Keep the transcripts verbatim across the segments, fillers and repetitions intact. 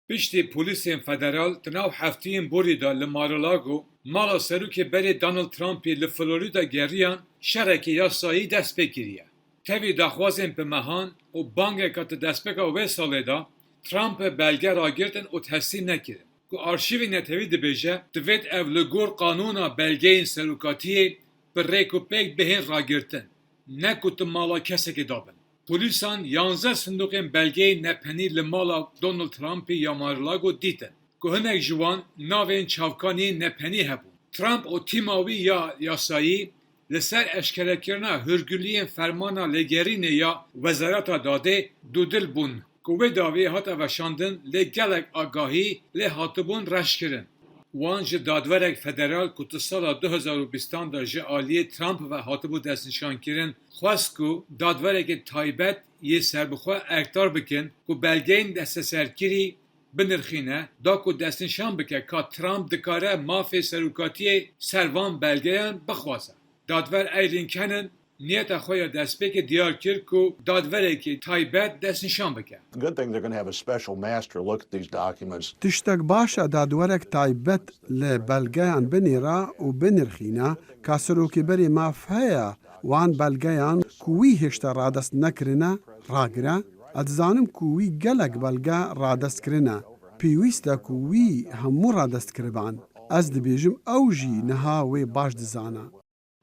Piştî polîsên federal di nav heftiyên borî de li Mar-a-Lago mala serokê berê Donald Trumpî li Florida geriyan, şerekî yasayî dest pê kiriye. Tevî daxwazên bi mehan û bangeka di destpêka wê salê de Trump belge ragirtin û teslîm nekirin. Ku arşîvê netewî dibêje, divêt ev li gor qanûna belgeyên serokatiyê bi rêk û pêk bihên ragirtin, ne ku tu mala kesekê dabin. Polîsan yanzdeh sindoqên belgeyên nepenî li mala Donald Trumpî ya Mar-a-Lago dîtin, ku hinek ji wan navên çavkaniyên nepenî hebûn. Trump û tîma wî ya yasayî li ser eşkerekirina hûrguliyên fermana lêgerînê ya Wezareta Dadê dûdil bûn, ku wê dawiyê hate veşandin, lê gelek agahî lê hatibûn reşkirin. Wan ji dadwerek federal ku di sala du hezar û bîstan de ji aliyê Trump ve hatibû destnîşankirin, xwest ku dadwerekê taybet yê serbixwe erkdar bikin ku belgeyên desteserkirî binirxîne, da ku destnîşan bike ka Trump dikare mafê serokatiyê ser van belgeyan bixwaze. Dadwer Aileen Cannon niyeta xwe ya destpêkê diyar kir ku dadwerekî taybet destnîşan bike. Good thing they're gonna have a special master look at these documents. Tiştek baş e dadwerek taybet li belgeyan binêre û binirxîne ka serokê berê maf heye wan belgeyan ku wî hêşta radest nekirine ragire. Ez dizanim ku wî gelek belge radest kirine. Pêwîst e ku wî hemû radest kiriban. Ez dibêjim ew jî niha wê baş dizane.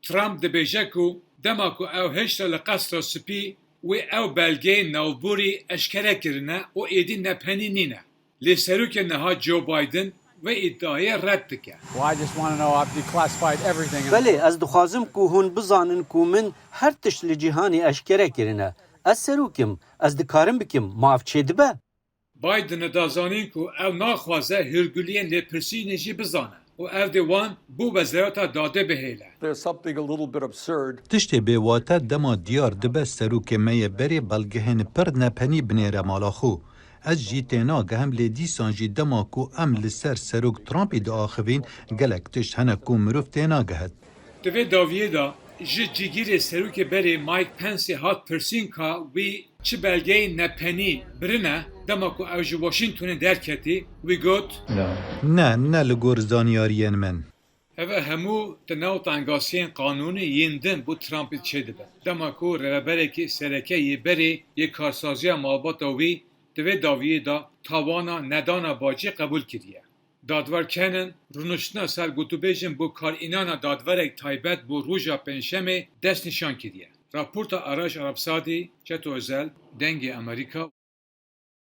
Trump dibêje ku dema ku ew hêşta li Qesra Spî, wê ew belgeyên navborî eşkere kirine û êdî nepenî nîne. Lê serokê niha Joe Biden vê îdiayê red dike. Well, I just want to know, I've declassified everything. Belê, ez dixwazim ku hûn bizanin ku min her tişt li cîhanê eşkere kirine. Ez serok im, ez dikarim bikim, ma ev çêdibe? Biden da zanîn ku ew naxwaze hûrguliyên lêpirsînê jî bizane û ev dê wan bo Wezareta Dadê bihêle. There's something a little bit absurd. Tiştê bêwate dema diyar dibe serokê me yê berê belgehên pir nepenî binêre mala xwe. Ez jî tênagehim, lê dîsan jî dema ku em li ser serok Trumpî diaxivîn, gelek tişt hene ku mirov tênagehit. Di vê dawiyê de ji cîgirê serokê berê Mike Pence hat pirsîn ka wî çi belgeyên nepenî birine dema ku ew ji Washingtonê derketî, wî got, Ne, ne li gor zanyariyên min. Ev hemû di nav tengasiyên qanûnî yên din bo Trumpê çêdibe. Dema ku rêveberekî sereke yê berê yê karsaziya malbata wî di vê dawiyê de tawana nedana bacê qebûl kiriye. Dadwer Cannon rûniştina ser gotûbêjên bo karînana dadwerek taybet bo roja Pêncşemê destnîşan kiriye. Raporta Araş Arabsadî, Çeto Özel, Dengê Amerîka.